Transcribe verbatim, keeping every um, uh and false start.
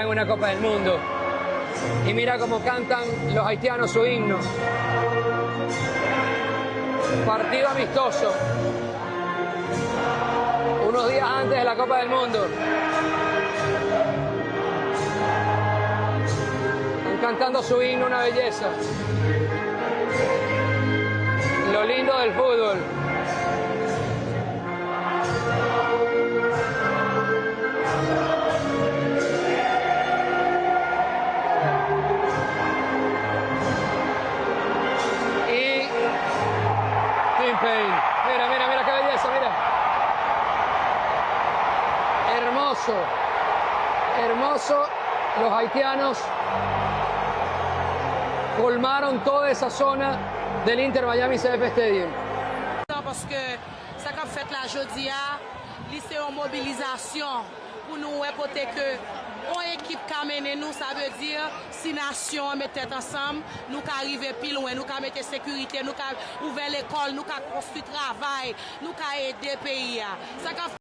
En una Copa del Mundo. Y mira cómo cantan los haitianos su himno. Partido amistoso. Unos días antes de la Copa del Mundo. Están cantando su himno, una belleza. Lo lindo del fútbol. Y T-Pain. Mira, mira, mira qué belleza, mira. Hermoso, hermoso. Los haitianos colmaron toda esa zona del Inter Miami C F Stadium. Paske sa k ap fèt la jodi a, li se yon mobilizasyon pou nou wè kote ke yon ekip ka mennen nou, sa vle di si nasyon an met tèt ansanm, nou ka rive pi lwen, nou ka mete sekirite, nou ka ouvè lekòl, nou ka konstwi travay, nou ka ede peyi a. Sa k ap